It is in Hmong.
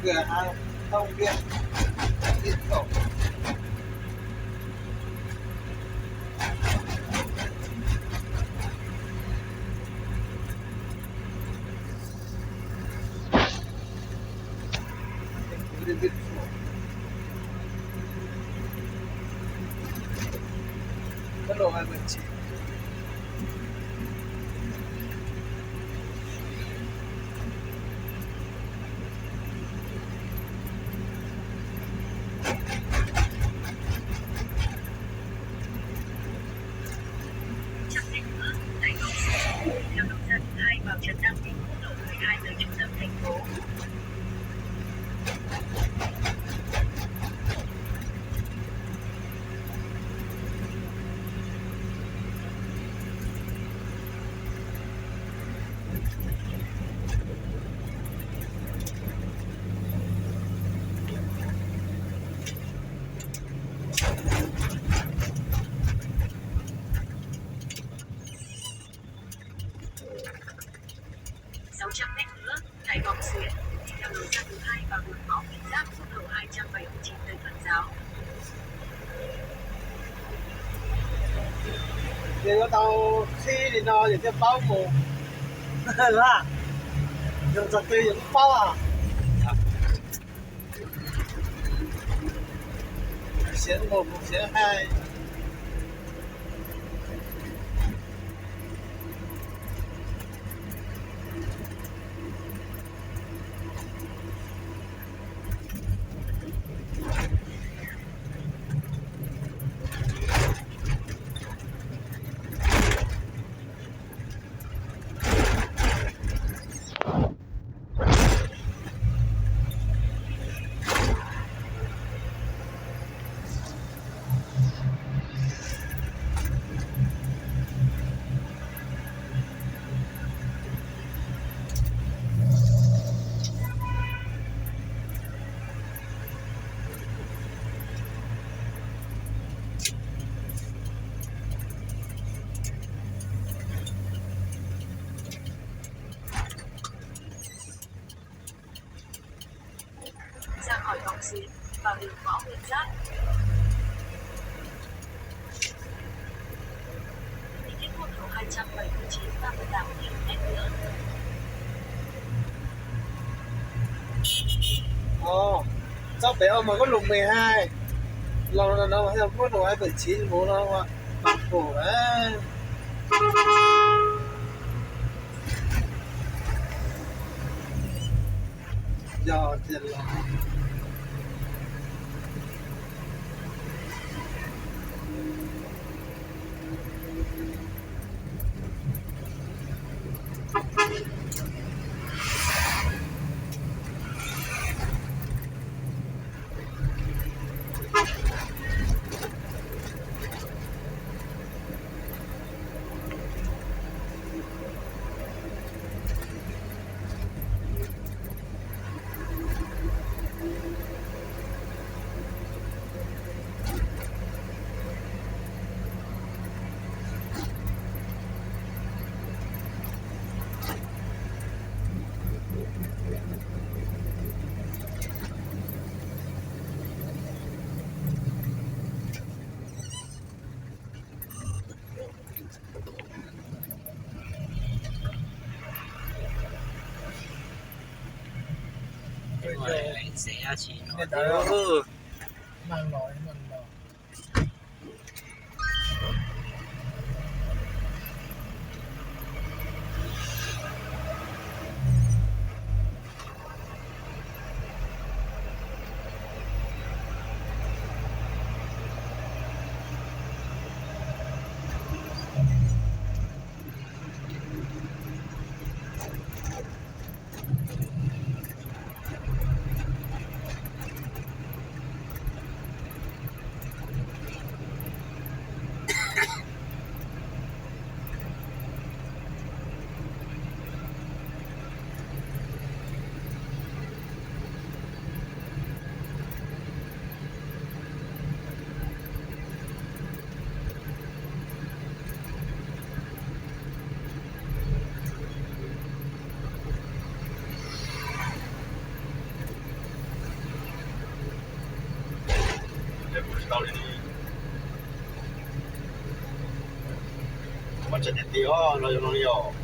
Cửa hàng thông điện, điện thoại. Quốc lộ hai mươi chín. Chậm thêm nữa, tại cổng Sài Gòn, theo nông dân hai vào trần Nam Định, quốc lộ mười hai tới trung tâm thành phố. Sáu trăm mét nữa, tại vòng xuyến, theo lối ra thứ hai vào đường Võ Nguyên Giáp, quốc lộ hai trăm bảy mươi chín tới Thuận Giáo. Ces yuav tau khib li no ces thiaj paub mus. Laj, yog txog twg yus paub a. Siav mus kuv siav hais. Ra khỏi vòng xuyến, vào đường Võ Nguyên Giáp. Đi tiếp quốc lộ hai trăm bảy mươi chín, ba mươi tám ki lô mét nữa. Ồ, txog pem ua mas quốc lộ mười hai, los no quốc lộ hai bảy chín mus no Bắc Hồ đấy. Yog tias los Muab tsa tiag tiag no yog no li os.